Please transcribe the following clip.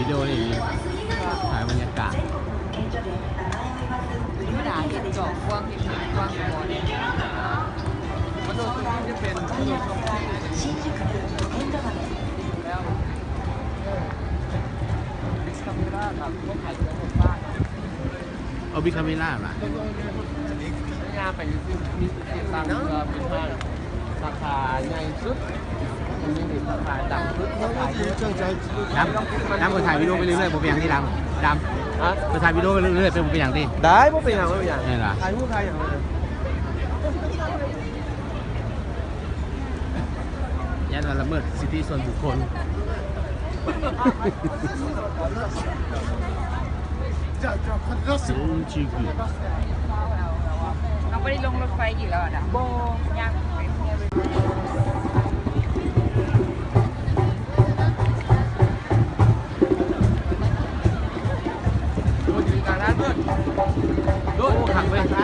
ໂດຍ ຖ່າຍບັນຍາກາດ ທຳມະດາເຫັນຈອກກວ້າງ ເຫັນກວ້າງບໍ່ ເອົາບິກຄາເມລາຫວາ? ຍ່າງໄປຊື່ໆ ມີເສຍງດັງ ເປັນຫ້າງສາຂາໃຫຍ່ສຸດ ມີສາຂາດັງສຸດ ສາຂາ ດຳ ດຳ ຂ້ອຍຖ່າຍວິດີໂອໄປເລື້ອຍໆ ບໍ່ເປັນຫຍັງຕິ ດຳ ດຳ ຮະ? ຂ້ອຍຖ່າຍວິດີໂອໄປເລື້ອຍໆ ເປັນ ບໍ່ເປັນຫຍັງຕິ? ໄດ້ ບໍ່ເປັນຫຍັງ ບໍ່ເປັນຫຍັງ ແມ່ນຫວາ? ຖ່າຍຮູບຖ່າຍຫຍັງ ຢ້ານວ່າລະເມີດສິດທິສ່ວນບຸກຄົນ. ເຮົາບໍ່ໄດ້ລົງລົດໄຟອີກແລ້ວອະນະ? ບໍ່ ຍ່າງໄປ. ໂອ້ ຄັກເວີຍ.